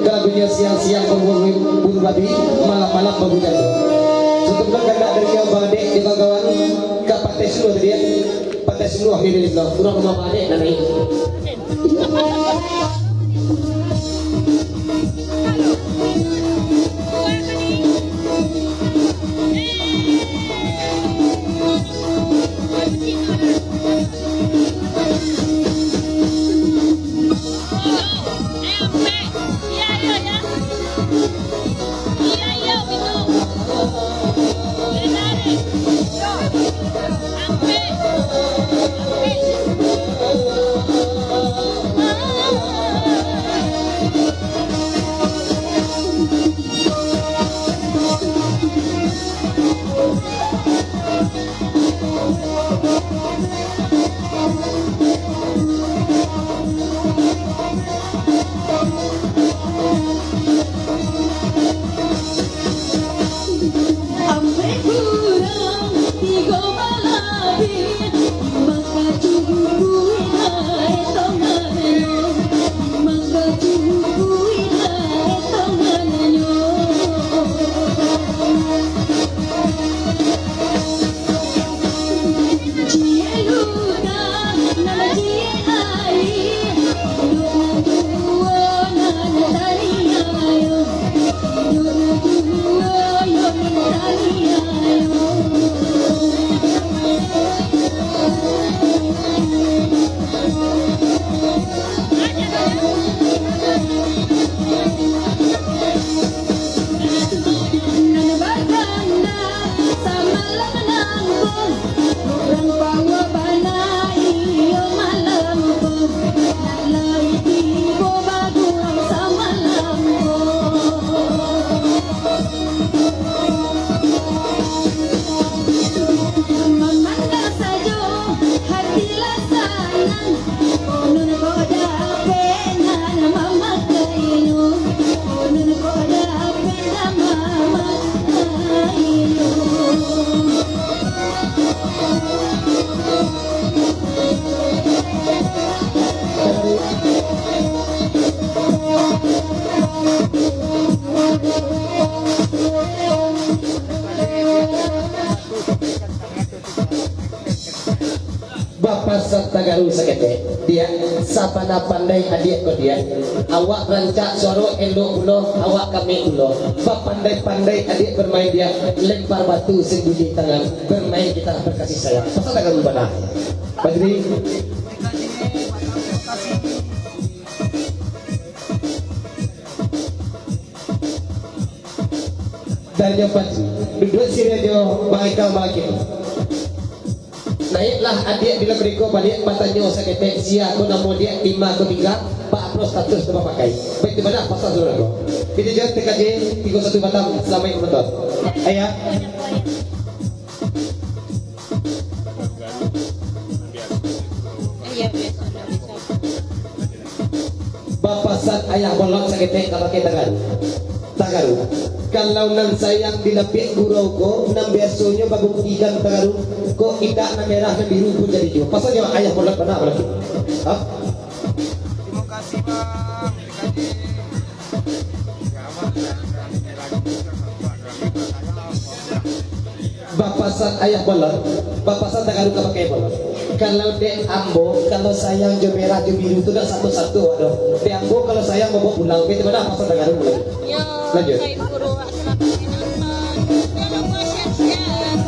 ka lagunyo siang-siang baburu, buru babi, malam-malam babujang. Sasalikon kandak dari Bang Dek di kawan-kawan, ka Pantai Suluah tadi, ya. Pantai Suluah, di, di, di, urang rumah Bang Dek, nan naik. Tagaru saketek, Diak, sapandai-pandai adiak ko, Diak. Awak rancak suaro, elok pulo, awak kamik pulo. Bapandai-pandai adiak bermain, Diak, lempar batu sembunyi tangan, bermain kita berkasih sayang. Pasal tagaru bana. Badri. Danyo Panji, duduak siriah jo Bang Ikal Malakini. Naiaklah adiak di labiah ko baliak batanyo saketek, sia ko namo diak, di ma ko tingga, baa pulo status nan bapakai. Baik, di ma pasal surang ko? Itu je T K J tigo satu Batam, salamaik manonton. Ayah. Bapasan Ayah Bolot saketek kabake Tagaru. Tagaru. Kalau nan sayang di lapiak gurau ko, nan biasonyo babuktikan Tagaru ko, indak nan merah nan biru pun jadi juo. Pasalnyo Ayah Bolot bana, Bang. Ha? Terima kasih, Bang. Bapasan Ayah Bolot, bapasan Tagaru kabake Bolot. Kalau dek ambo, kalau sayang jo merah jo biru tu dak satu-satu doh. Dek ambo kalau sayang bawa pulang, bete mana pasan Tagaru pulang. Yo, lanjut. Baik, guru, selamat menonton. Jangan lupa share-share.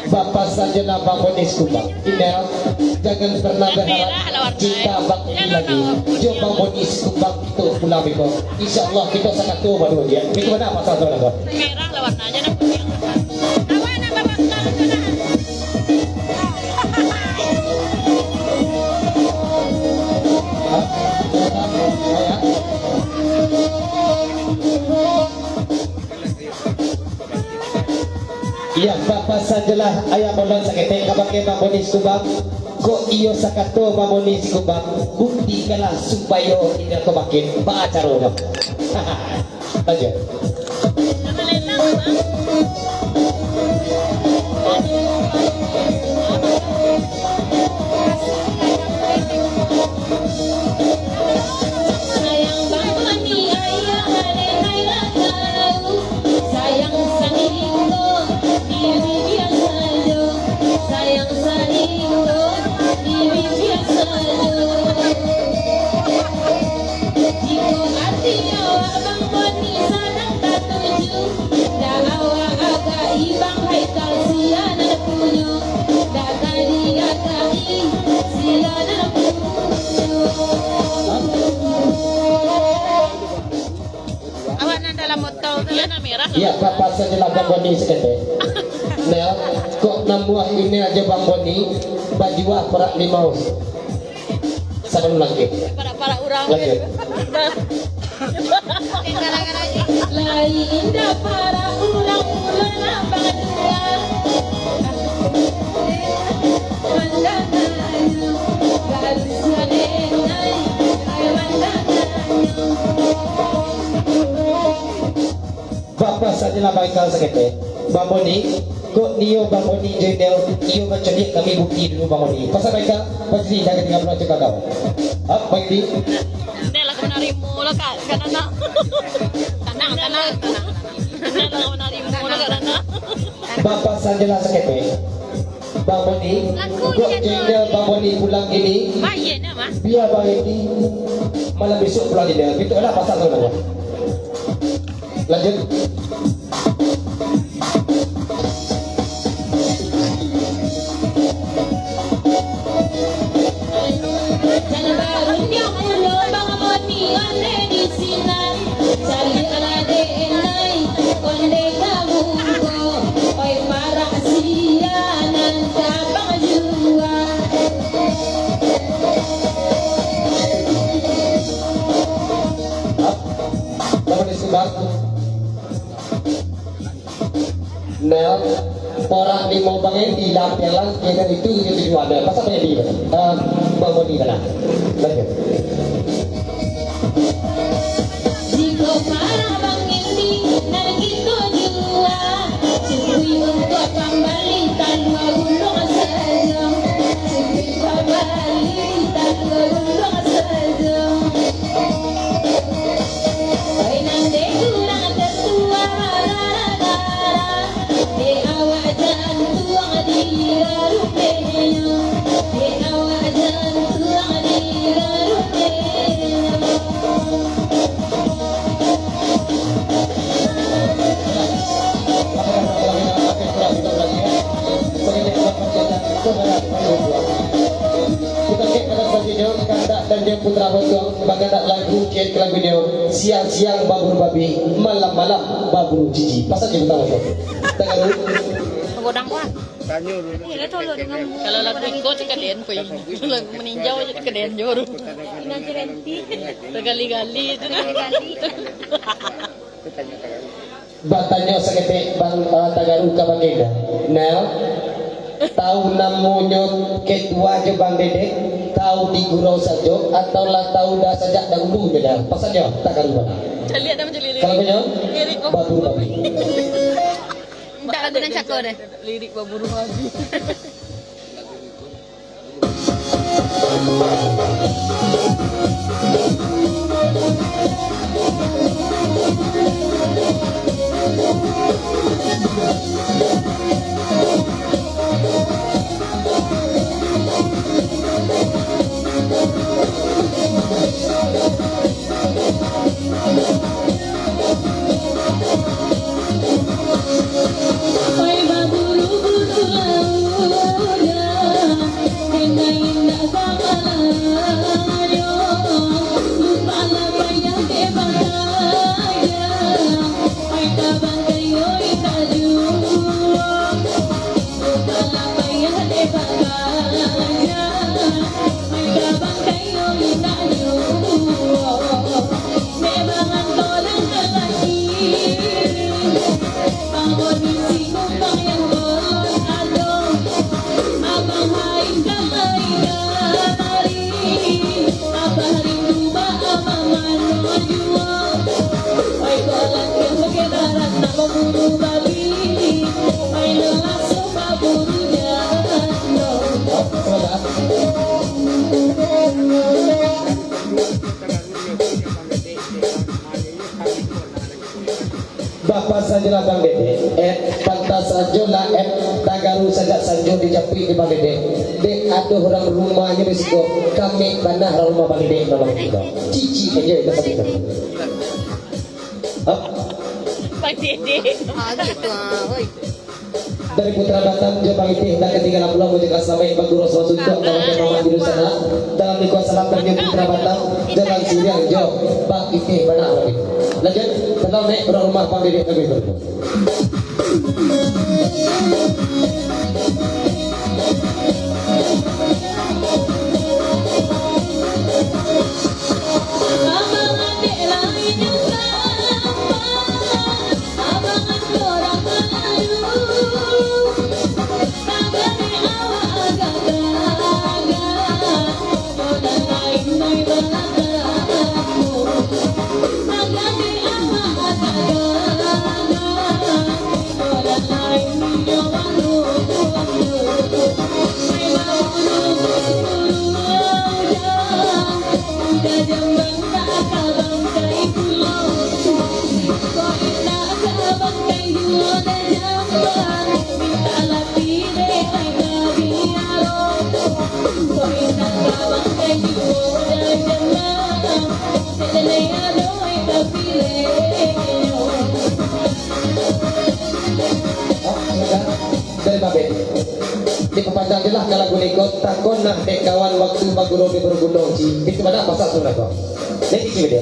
Bapak sajo lah Bang Bonis Kumbang. Indah, jangan pernah berharap cinta Bang ini lagi. Jo Bang Bonis Kumbang kito pulang beko. Insya Allah kito sakato baduo je. Itu bana pasal tu, Bang. Merah lah warnanya, dah putih. Apa nama Bang Bang tu, nah? Hah? Iya, bapasan jolah Ayah Bolot saketek kabake Bang Bonis Kumbang. Kok iyo sakato Bang Bonis Kumbang, buktikanlah supayo indak ko makin baacaronyo. Lanjut. Sayang sanginggo diri biaso sajo. Sayang Iyo, papasan jo lah Bang Boni saketek. Nel, kok namuah email jo Bang Boni, bajuah parak limau. Sabalun lagi. Parak-parak urang. Lanjut. Lai indak parak urang pulo nan baduo. Pandangan, garis walenai, ai pandangan. Bapasan jo lah Bang Ikal saketek. Bang Boni, kok nio Bang Boni jo Nel, iyo bacaliak kami bukti dulu Bang Boni. Pasan Bang Ikal, bacaliak dah ka tingga pulang cakak kau. Hap, Bang Ikal. Nel lah ka manarimo lah, Kak, Kak Nana. Tanang, tanang, tanang. Nel lah ka manarimo lah, Kak Nana. Bapasan jo lah saketek. Bang Boni, kok tingga Bang Boni pulang kini, bia Bang Edi malam bisuak pulang kini. Bitulah pasan tu, Bang. Lanjut. Jan barundiang pulo Bang Boni onde di sinan. Caliaklah dek nai, onde ka muko. Oi, parak sia nan tabang jua. Bang Boni Sumbar. Nel, parak limau Bang Edi lah pelan, kena itu, itu tujuan Nel. Pasan Bang Edi, ah, Bang Boni bana. Lanjut. Jikok parak Bang Edi, nan kito jua. Cukuik untuak pambali talua gulung sajo. Cukuik pambali talua gulung sajo. Oi, nan dek urang tatua, dek awak jantuang di rarupehnyo, dek awak jantuang di rarupehnyo. Kita cek pada selanjutnya, kandak dan dia putra batuang, bakandak lagu, cek lagunyo, siang-siang baburu babi, malam-malam baburu cici. Pasan jo putra batuang. Tagaru. Pagodang, Wan. Tanyo dulu. Kalau lagu iko cakadian ko ini. Lagu maninjau aja cakadian jo baru. Inang Cirenti. Tergali-gali itu. Tergali-gali. Batanyo saketek Bang, eh, Tagaru ka Bang Eda. Nel, tau namonyo ketua jo Bang Dedek, tau di gurau sajo, atau lah tau dah sajak dahulu nyo dah? Pasannyo, Tagaru bana. Caliak dah macam lirik. Kalau konyo, lirik, oh. Baburu babi. Indak lagu nan cako deh. Lirik baburu babi. Bapa sajolah Bang Dedek, eh, pantas sajolah, eh, Tagaru sajak sanjo dijapuik di Bang Dedek. Dek ado urang rumahnyo di siko, kami bana urang rumah Bang Dedek, Bang Dedek. Cici aja itu satu. Hah? Bang Dedek. Ah, gitu, ah, oi. Dari Putra Batam jo Bang Itih, indak katinggalan pulo mangucapkan salamaik baguru rasul untuak kaluarga Mamak di sana. Dalam lingkuang salam dari Putra Batam, jalan siriang jo Bang Itih bana lagi. Lanjut, tenang naik urang rumah Bang Dedek lagi. Dari Babeh. Dipapanjang je lah ka lagu niko, takon nah dek kawan waktu baguru di Baruguno, ci. Itu bana pasal tu lah, kok. Jadi, ci, dia.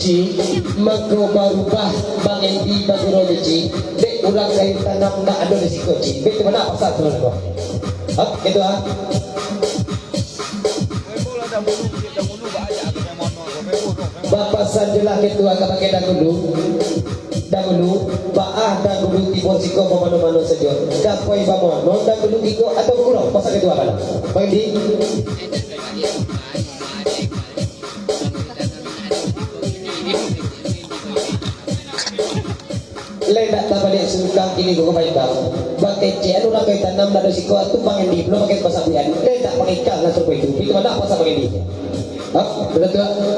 Ci, mangko barubah Bang Endi baguru ni, ci. Dek urang kain tanam ndak ado di siko, ci. Baitu bana pasal tu, bana. Hap, gitu, ah. Bapasan je lah gitu, ah, kabake dahulu. Dahulu, baa dahulu tibo siko bamano-mano sajo. Dapoi bamono dahulu iko atau kurang? Pasal gitu, ah, bana. Bang Endi. Lai ndak tabaliak sungkang kini ko, baiklah. Bakecekan urang kain tanam ndak ado siko, tu Bang Endi pulo pakai pasabuikan. Lai ndak pangikang lah sarupo itu. Itu mana pasal Bang Endi? Hah? Betul tu?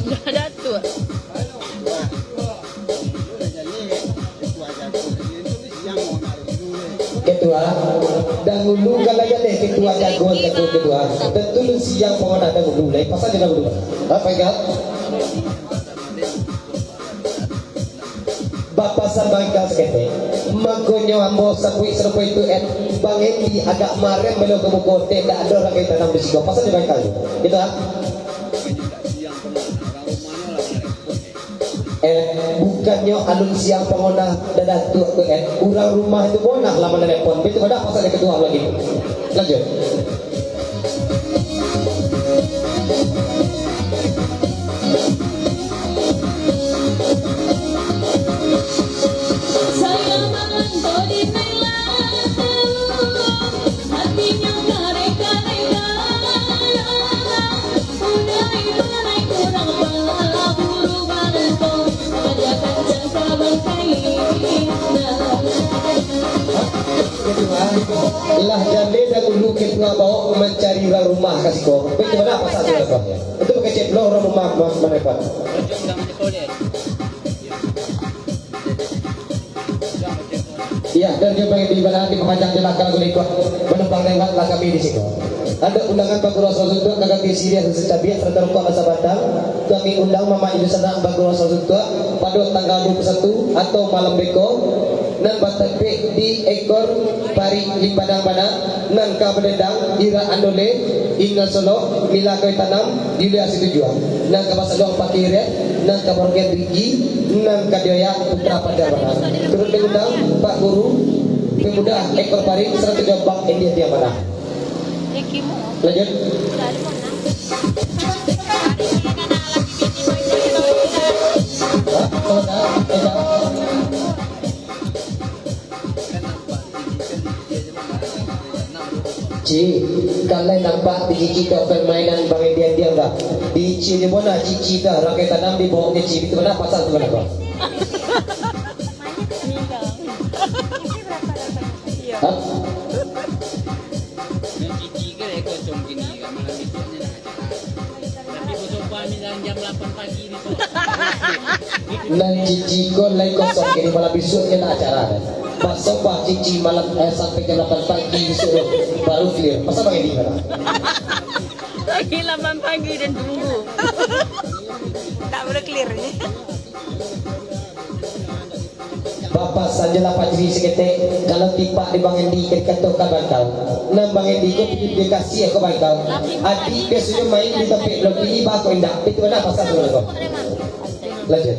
Dah, dah tu. Ketua, dahulu kalau jaleh ketua jago, jago ketua. Tentu lu siang pokoknya dahulu, lai pasal je dahulu. Apa enggak? Bapasan bangka saketek. Makonyo ambo sabuik sarupo itu, eh, Bang Endi agak marem baliau ka muko, dek ndak ado urang kain tanam di siko. Pasal je bangka tu. Gitu, ah. Eh, bukannyo alun siang pangonah dadatuak tu, eh. Urang rumah tu bonah lah manalepon. Itu pada pasal yang kedua lagi. Lanjut. Lah jaleh dahulu ketua baok mancari urang rumah ka siko. Bagaimana pasal tu, Abah? Itu bakecek pulo urang rumah, rumah, rumah depan. Iya, dan juga bagi di mana di pemajang jelas kalau berikut menumpang lewat lah kami di siko. Ada undangan baguru rasul untuak ka ganti siriah sacabiak serta rokok rasa batang. Kami undang Mamak Ibu Sanak baguru rasul untuak pado tanggal dua puluh satu atau malam beko nan batapek di ekor parik di Padang Bana nan ka badendang irak andole Inyo solo mila ka ditanam di wilayah situ juo. Nan ka basaluang pakiran, nan ka barogian tinggi, nan ka dioyak putra pada bana. Turut diundang Pak Guru, pemuda ekor paring, sarato jo Bang Endi Adiamana. Lanjut. Hah? Kalau dah, eh, dah. Ci, kalai nampak di Cici tu permainan Bang Endi Adiam dah. Di Cici ni bona Cici dah, rakai tanam di bawah Cici. Itu bana pasal tu bana, Bang? Hah? Nan Cici kan eko cong kini, kan malam besoknya nak acara. Tapi besok pagi jam lapan pagi ni, Bang. Nan Cici ko lai kosong, kini malam bisuak nyo nak acara kan. Basopah Cici malam, eh, sampai jam lapan pagi bisuak tu, baru clear. Masa bang ini kan? Lagi lapan pagi dan tunggu. Tak boleh clear ni. Bapak sajolah paciri saketek, kalau tipak di Bang Endi ka dikatokan bangkau. Nan Bang Endi ko pilih dikasih ko bangkau. Adik biasonyo main di tampek blok kini, bako indak. Itu bana pasal tu ko. Lanjut.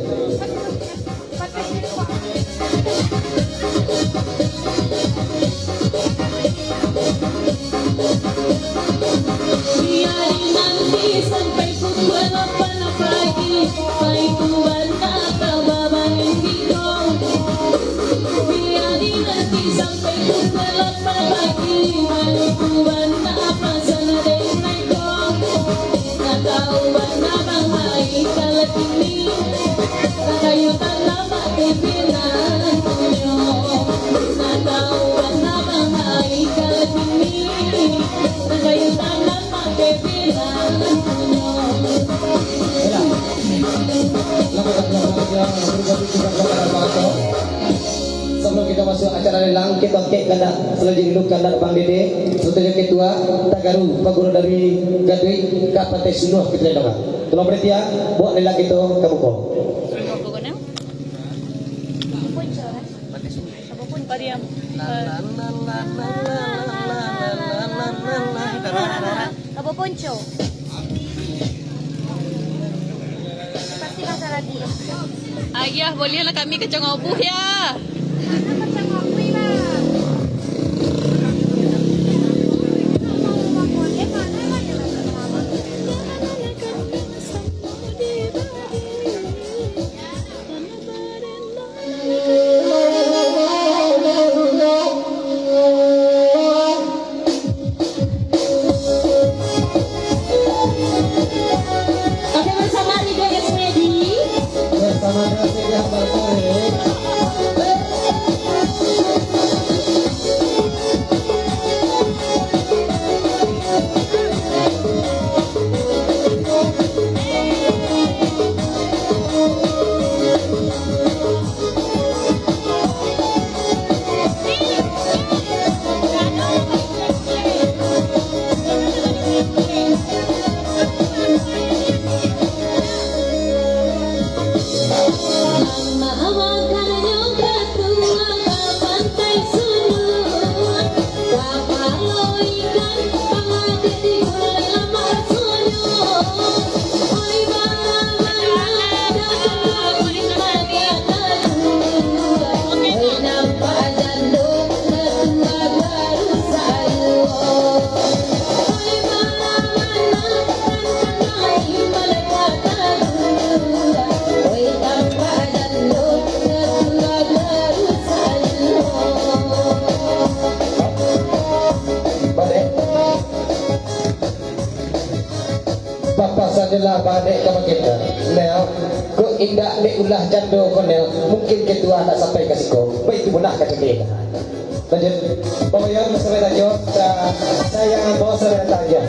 Biarin nanti sampai pukul lapan pagi, baik tu bantah atau babangin diko. Biarin nanti sampai pukul lapan pagi, baik tu bantah apa sana dek mereka. Nak tahu bana Bang Haikal kini, rakayo tanam ake pinang punyo. Nak tahu bana Bang Haikal kini, rakayo tanam ake pinang punyo. Sebelum kita masuk acara lelang, kita angkek kandak terlebih dulu kandak Bang Dede, sebagai ketua Tagaru, Pak Guru dari Gaduik, ka Pantai Sunuah, kita lelang. Tolong perhatian, bawa lelang kita ka muko. Pariam. Apa ponco? Pasti masalah dia. Ayah, bolehlah kami kacang obuh ya. Mana kacang obuh, Bang? Oke, bersama Ridho Esmedi. Bersama Ridho Esmedi, Abang Sore. Bapak sajolah badek ka baginda. Nel, kok indak dek ulah jando ko, Nel, mungkin ketua ndak sampai ka siko. Baitu bunah ka candeh. Lanjut. Bawa yang bersama tajo, sa-, sayang bawa sama tajo.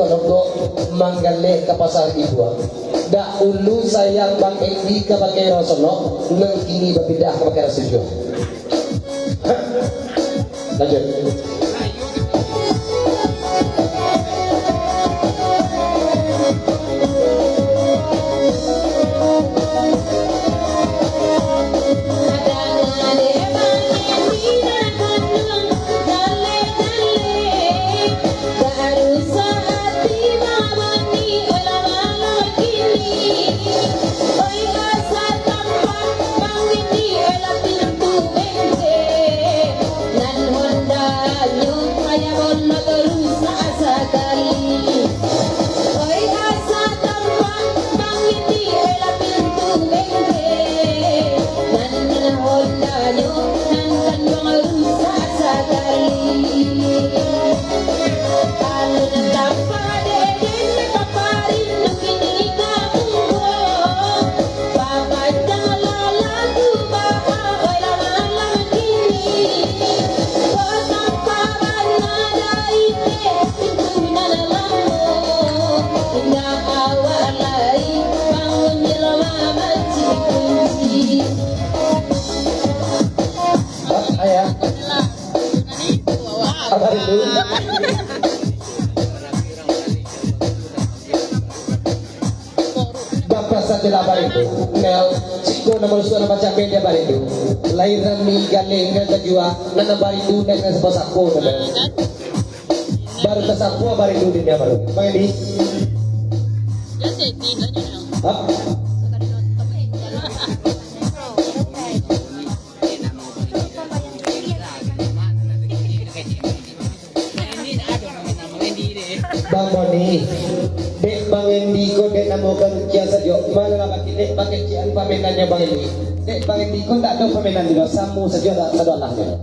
Sonok manggaleh ka pasar ibuang. Dahulu sayang Bang Endi ka pakai raso sonok, nan kini bapindah ka pakai raso juo. Lanjut. Ayah. Abah Rindu. Bapak satilah Abah Rindu. Nel, siko nama rusuh nama cabe dia Abah Rindu. Lai rami galeh ngan tajua, nan Abah Rindu nel ngan sapo-sapo nel. Baru tasapo Abah Rindu di dia baru. Bang Edi. Hah? Bang Boni, dek Bang Endi ko dek namo barukia sajo, malah lah bakilek bakecikan pamenannyo Bang Endi. Dek Bang Endi ko ndak ado pamenan juo, samo sajo lah, sado lah nyo.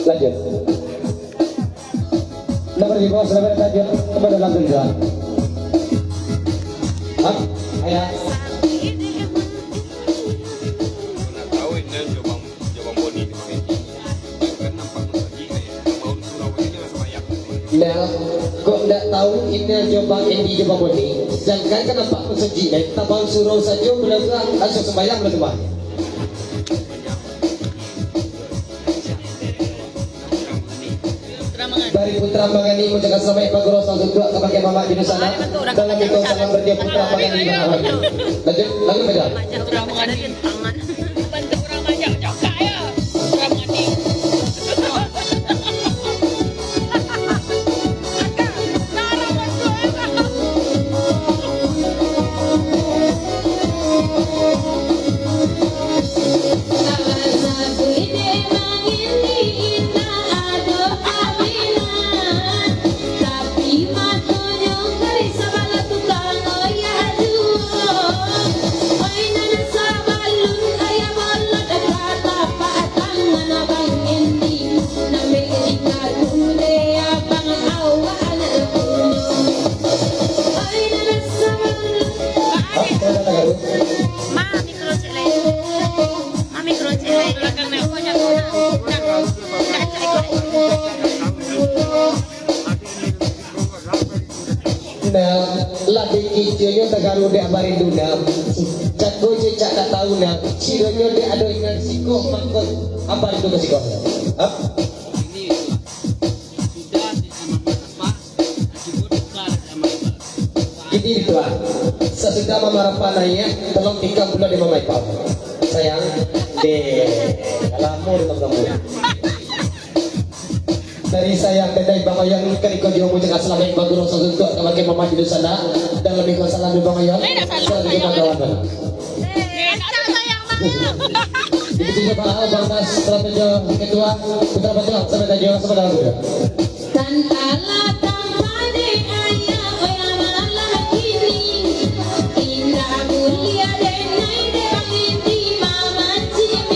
Lanjut. Nomor di bawah, selamat lanjut kepada Bang Rizal. Hah? Ayah. Nah, kok ndak tahu inyo jo Bang Endi jo Bang Boni, jangan kan nampak masajik, eh, tabaun surau sajo, bulan tu langsung sumbayang, bulan tu mah. Dari Putra Mangani mengucapkan selamat pagi, salam suntuak ka pakai mamak di sana. Dalam itu salam berjaya Putra Mangani. Lanjut, lanjut, Putra Mangani. Nah, lah dikicuanyo tagaru dek Abah Rindu nah. Cako cecak tak tahu nah. Cironyo dek ado ingat siko mangkot Abah Rindu ka siko. Hah? Jadi itu ah. Sasudah Mama Rapa naiak, tolong tikam pulo di Mama Ipam. Sayang, deh, lamo di kampung. Dari sayang, dari Bang Oyon, kan iko juo mengucapkan selamat pagi, salam suntuak ka pakai mamak di sana. Dan lebih kurang salam dari Bang Oyon. Salam dari kawan-kawan. Itu juga Bang Al, Bang Nas, selamat jo ketua, putra patua, selamat jo, selamat jo.